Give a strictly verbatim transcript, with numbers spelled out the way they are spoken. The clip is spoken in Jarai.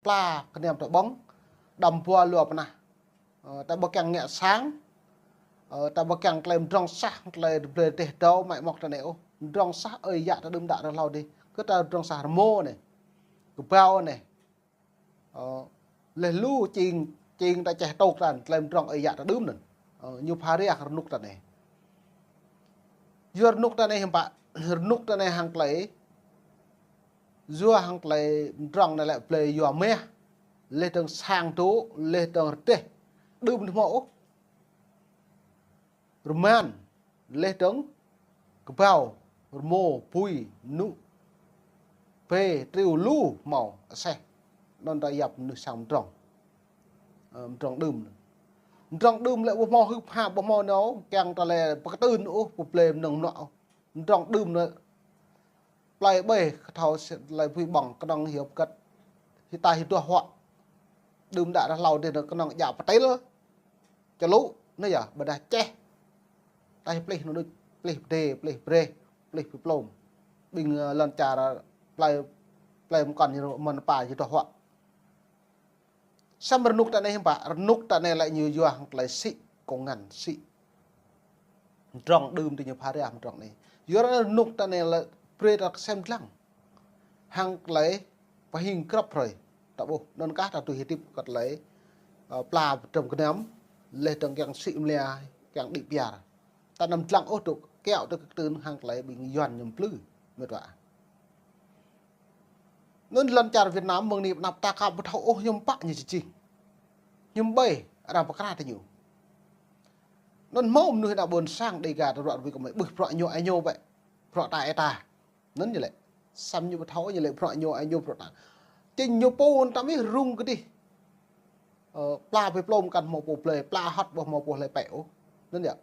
pla kơnăm ta ƀơ̆ng, đăm ƀuh lua pơnah. Ơ, ta ƀu kiăng ngă sang, ơ, ta ƀu kiăng tơlơi mdrŏng sah, tơlơi blơi teh dâo, mă mŏk ta anai ôh. Mdrŏng sah ơi yă ta đưm đă rơhlâo dih. Kơ ta mdrŏng sah rơmô anai, kơƀâo anai. Ơ, leh lu čing, čing ta čeh tŏk tăn, tơlơi mdrŏng ơi yă ta đưm anŭn. Ơ, ñu pha rơnŭk ta anai. Yua rơnŭk ta anai hiư̆m pă, rơnŭk ta anai hăng tơlơi, yua hăng tơlơi mdrŏng anai lĕ blơi yua meh, leh dơ̆ng sang tŏ, leh dơ̆ng rơdêh, đưm đơ̆ng hmâo ôh. Rơman, leh dơ̆ng kơƀâo, rơmô, bui, mơnŭ, bê, triu, lu hmâo aseh. Anŭn ta yap mơnuih sang mdrŏng. Ơ, mdrŏng đưm. Mdrŏng đưm lĕ ƀu hmâo hưp hă, ƀu hmâo nao, kiăng ta lĕ pơkơtưn ôh, pơblơi mơnơ̆ng mơnuă ôh. Mdrŏng đưm anai plơi ƀơi, kơ thâo tơlơi bui ƀơ̆ng, kơnơ̆ng hyu pơkơt, hyu ta hyu tuah huă. Đưm đă rơhlâo dih anai kơnơ̆ng djă pơtil, čơlŭ, anai yơh, ƀôdah čeh. Ta hyu plih anŭn đôč, plih pơdê, plih breh, plih pơplôm. Ƀing, ơ, lŏn čar plơi, plơi mơkŏn ñu mơ̆n pă hyu tuah huă. Samơ̆ rơnŭk ta anai hiư̆m pă, rơnŭk ta anai lĕ ñu yua hăng tơlơi sĭ kông ngăn, sĭ. Mdrŏng đưm dih ñu pha rơnŭk mdrŏng anai. Yua rơnŭk ta anai lĕ brơi ta sem dlăng hăng tơlơi pơhing grăp hrơi. Ta ƀuh, anŭn kah ta tui hơdip kơ tơlơi, ơ, pla pơdrăm kơnăm, leh dơ̆ng kiăng sĭ mlia, kiăng đĭ piar. Ta anăm dlăng ôh dŏ kiaŏ tơ kơtưn hăng tơlơi ƀing Yuan ñu plư, mĕt wa. Anŭn lŏn čar Việt Nam mơ̆ng anai pơ anăp ta ka ƀu thâo ôh hiư̆m pă ñu či jing. Hiư̆m ƀơi arăng pơkra tơ ñu. Anŭn hmâo mơnuih ană ƀôn sang Đêga ta ruă rơbui kơ mơi ƀuh bruă ñu ai ñu bĕ. Bruă ta ai ta. Anŭn ñu lĕ. Samơ̆ ñu ƀu thâo ñu lĕ bruă ñu ai ñu bruă ta. Čing ñu pô ta mih rŭng kơdih. Ơ, pla pơplôm kăn hmâo pô blơi, pla hŏt ƀu hmâo pô hlơi pĕ ôh. Anŭn yơh.